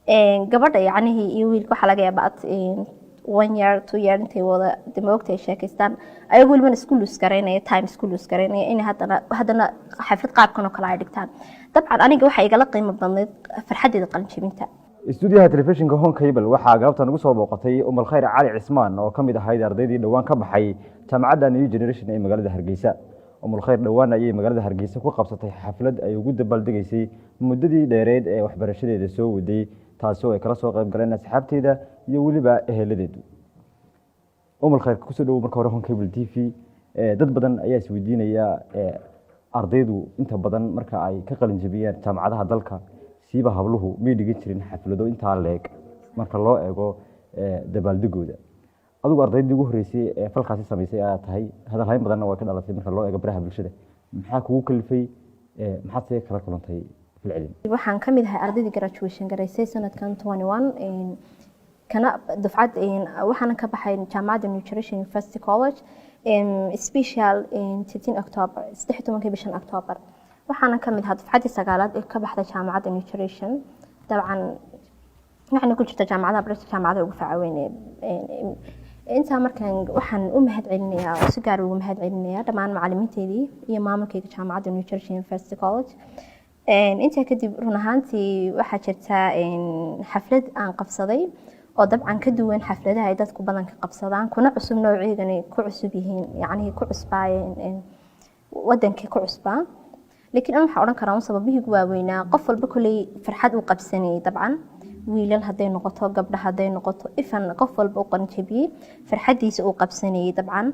Gabadha yacnihii iyo wiilka waxaa laga yaabaa at one year, 2 year intay wada de maogta ay sheekaystaan, ayago welibana isku lose garaynaya time, isku lose garaynaya, inay haddana xaflad qaabkan oo kale ay dhigtaan. Dabcan aniga waxaa igala qiimo badnayd farxaddeeda qalinjebinta. Istuudiyaha telefishinka Horn Cable waxaa galabta nagu soo booqatay Umalkhayr Cali Cismaan oo ka mid ahayd ardaydii dhowaan ka baxay jaamacadda New Generation ee magaalada Hargeysa. Umulkhayr dhowaan ayay magaalada Hargeysa ku qabsatay xaflad ay ugu dabaaldegaysay muddadii dheereed ee waxbarashadeeda soo waday, taasi oo ay kala soo qayb galeen asxaabteeda iyo weliba eheladeedu. Umulkhayr, kusoo dhowow marka hore Horn Cable TV. Dad badan ayaa isweydiinaya, ardaydu inta badan marka ay ka qalin jebiyaan jaamacadaha dalka, siiba habluhu, may dhigan jirin xaflado intaa leeg marka loo eego dabaaldegooda. Adigu ardaydii ugu horreysay ee falkaasi samaysay ayaa tahay, hadalhayn badanna way ka dhalatay marka loo eego baraha bulshada. Maxaa kugu kalifay? Maxaad see kala kulantay falcelin? Waxaan ka mid ahay ardaydii graduation garaysay sanadkan 21, kana dufcad. Waxaana ka baxay jaamacadda New Generation University College, special 13 October, 13-ka bishan October. Waxaana ka mid ahaa dufcaddii sagaalaad ee ka baxday jaamacadda New Generation. Dabcan waxayna ku jirta jaamacadaha barta jaamacadaha ugu faca weyn. Intaa markaan waxaan u mahad celinayaa oo si gaar ugu mahad celinayaa dhammaan macalimiinteydii iyo maamulkayga jaamacadda New Generation University College. Intaa kadib, run ahaantii waxaa jirta xaflad aan qabsaday oo dabcan ka duwan xafladaha ay dadku badanka qabsadaan, kuna cusub noociigani ku cusub yihiin, yacnihii ku cusbaayeen wadankii ku cusbaa. Laakiin an waxaa odhan karaa un sababihii ugu waaweynaa, qof walba kolley farxad uu qabsanayay. Dabcan wiilal hadday noqoto, gabdha hadday noqoto, ifan qof walba u qalinjabiyey farxadiisa uu qabsanayay. Dabcan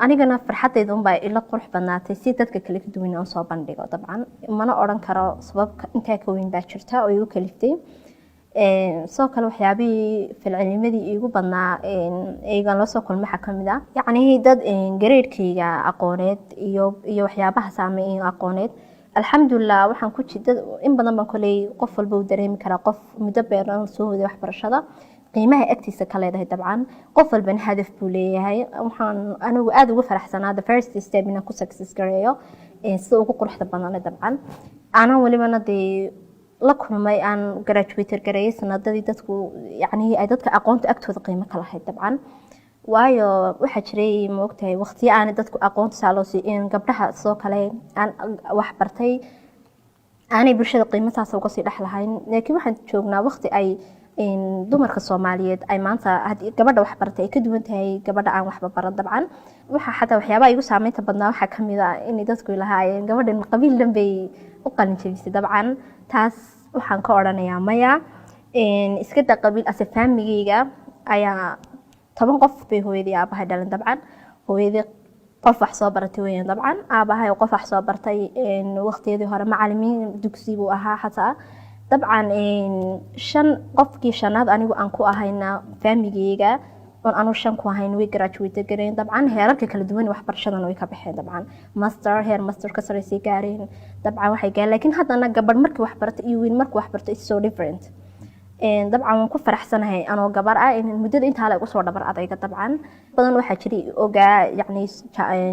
anigana farxadayda unbaa ila qurux badnaatay si dadka kale ka duwan aan soo bandhigo. Dabcan mana odhan karo sabab intaa ka weyn baa jirta oo igu kaliftay. Sidoo kale waxyaabihii falcelimadii iigu badnaa eygaan la soo kulmay waxaa kamid ah yacni dad grade-kayga aqooneed iyo waxyaabaha saameyn aqooneed. Alxamdulilah, waxaan ku dad in badan baan koley qof walba uu dareemi karaa, qof muddo beeran soo waday waxbarashada qiimaha agtiisa ka leedahay. Dabcan qof walbana hadaf buu leeyahay. Waxaan anigu aada ugu faraxsanaa the first step inaan ku success gareeyo sida ugu quruxda badana. Dabcan aanan welibana dee la kulmay aan graduate gareeyay sanadadii dadku yacni ay dadka aqoonta agtooda qiimo ka lahayd. Dabcan waayo waxaa jiray, maogtahay, waqtiyo aanay dadku aqoonta saa loo sii in gabdhaha sidoo kale aan wax bartay aanay bulshada qiimo saas uga sii dhex lahayn. Laakiin waxaan joognaa waqti ay dumarka Soomaaliyeed ay maanta haddii gabadha wax baratay ay ka duwan tahay gabadha aan waxba baran. Dabcan waxaa xataa waxyaabaha igu saameynta badnaa waxaa kamid ah inay dadku lahaayeen gabadhan qabiil dhan bay u qalin jebisay. Dabcan taas waxaan ka odhanayaa maya, iska da qabiil ase family-gayga ayaa 10 qof bay hooyadii aabahay dhalin. Dabcan hooyadii qof wax soo baratay weeyaan. Dabcan aabahay qof wax soo bartay, waqtiyadii hore macalimiin dugsi buu ahaa xataa. Dabcan shan qofkii shanaad anigu aan ku ahayna family-gayga oon anu shan ku ahayn way graduate gareen. Dabcan heerarka kala duwan waxbarashadana way ka baxeen. Dabcan master, heer master ka saraysay gaareen. Dabcan waxay gaareen, laakiin haddana gabadh markii wax barto iyo wiil markii wax barto is so different. Dabcan waan ku faraxsanahay anoo gabar ah in muddada intaa la igu soo dhabar adayga. Dabcan badan waxaa jiray ogaa, yacni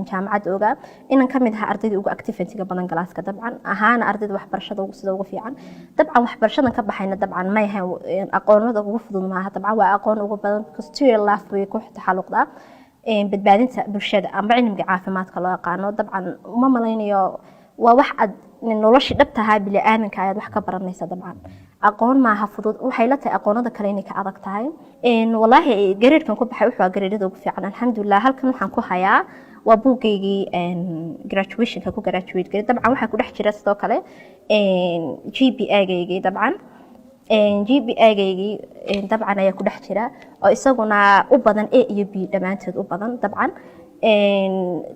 jaamacadda ogaa inaan ka mid ahaa ardayda ugu activity-ga badan class-ka, dabcan ahaana ardayda waxbarashada ugu sida ugu fiican. Dabcan waxbarashadan ka baxayna dabcan may ahayn aqoonada ugu fudud maaha. Dabcan waa aqoon ugu badan because life way ku taxalluqdaa badbaadinta bulshada amba cilmiga caafimaadka loo yaqaano. Dabcan uma malaynayo waa wax aad noloshii dhabtahaa bini-aadanka ayaad wax ka baranaysa. Dabcan aqoon maaha fudud, waxay la tahay aqoonada kale inay ka adag tahay. Walaahi grade-kan ku baxay wuxuu grade-yada ugu fiican, alxamdulilah. Halkan waxaan ku hayaa waa buuggaygii graduationka ku graduate garay. Dabcan waxaa ku dhex jira sidoo kale GPA-gaygii. Dabcan GPA-gaygii dabcan ayaa ku dhex jira oo isaguna u badan A iyo B dhammaantood u badan. Dabcan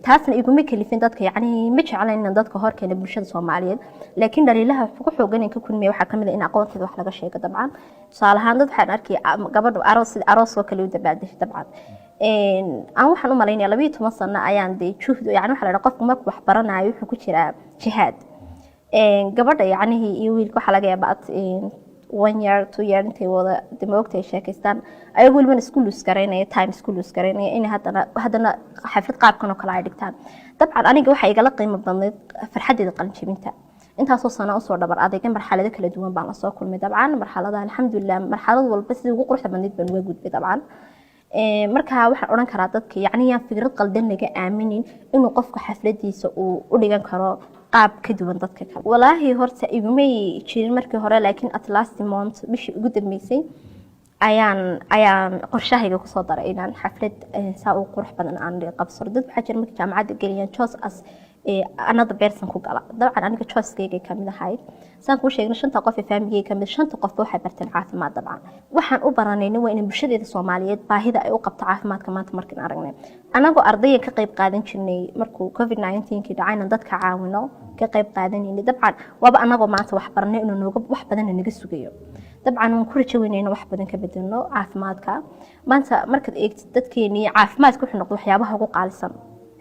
taasna iguma kalifin dadka, yacni ma jeclayn inaan dadka horkeena bulshada Soomaaliyeed, laakiin dhaliilaha ugu xoogan in ka kulmiya waxaa kamid ah in aqoonteeda wax laga sheego. Dabcan tusaale ahaan dad waxaan arkay gabadha aroos, sida aroos oo kale u dabaaldeshay. Dabcan aan waxaan u malaynaya 12 sano ayaan dee juhd, yani waxaa la dhaha qofku markuu wax baranayo wuxuu ku jiraa jihaad. Gabadha yacnihii iyo wiilka waxaa laga yaabaa at one year, 2 year intay wada de maogta ay sheekaystaan, ayagoo welibana isku lose garaynaya time, isku lose garaynaya, inay haddana xaflad qaabkan oo kale ay dhigtaan. Dabcan aniga waxaa igala qiimo badnayd farxaddeeda qalinjebinta. Intaasoo sano usoo dhabar adayga, marxalado kala duwan baan lasoo kulmay. Dabcan marxaladaha, alxamdulilah, marxalad walba sidii ugu quruxda badnayd baan uga gudbay. Dabcan marka waxaan odhan karaa dadka, yacni, yaan fikrad qaldan laga aaminin inuu qofku xafladiisa uu u dhigan karo qaab ka duwan dadka kale. Walaahi horta igumay jirin markii hore, laakiin at last month, bishii ugu dambeysay, ayaan qorshahayga kusoo daray inaan xaflad saa u qurux badan aan qabsado. Dad waxaa jira marka jaamacadda geliyaan choice as another person ku gala. Dabcan aniga choice-kayga kamid ahayd. Saan kuu sheegnay, shanta qof ee family-gayga kamid, shanta qofba waxay barteen caafimaad. Dabcan waxaan u baranayna waa inay bulshadeeda Soomaaliyeed baahida ay u qabto caafimaadka maanta markaan aragnay, anagoo ardayga ka qayb qaadan jirnay markuu COVID-19 kii dhacayna, dadka caawino ka qayb qaadanaynay. Dabcan waaba anagoo maanta wax baranay inuu nooga wax badanna naga sugayo. Dabcan waan ku rajo weynayna wax badan ka bedelno caafimaadka. Maanta markaad eegtid dadkeenii, caafimaadka wuxuu noqday waxyaabaha ugu qaalisan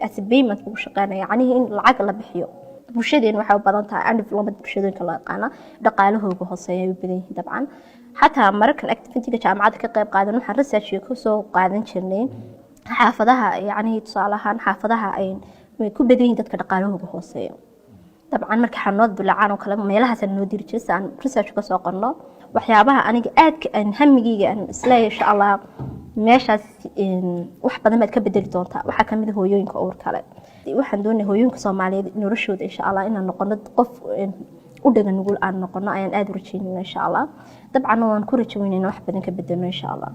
as a payment ugu shaqeynaya, yacnihii in lacag la bixiyo. Bulshadeenu waxay u badan tahay undeveloped, bulshadooyinka loo yaqaana dhaqaalahooga hooseeya ay u badan yihiin. Dabcan xataa mararkan activity-ga jaamacadda ka qayb qaadan, waxaan research kusoo qaadan jirnay xaafadaha, yacnihii tusaale ahaan xaafadaha ay ku badan yihiin dadka dhaqaalahooga hooseeya. Dabcan marka xanuunada dilacaan oo kale, meelahaas noo diri jiray si aan research ka soo qorno. Waxyaabaha aniga aadka aan hamigeyga aan isleeyahay, insha Allah meeshaas wax badan baad ka bedeli doontaa, waxaa kamid ah hooyooyinka uur kale. Waxaan doonaya hooyooyinka Soomaaliyeed noloshooda, insha Allah, inaan noqono qof u dhaga nugul aan noqono ayaan aada u rajeynayna, insha Allah. Dabcan waan ku rajo weynayna wax badan ka bedelno, insha Allah.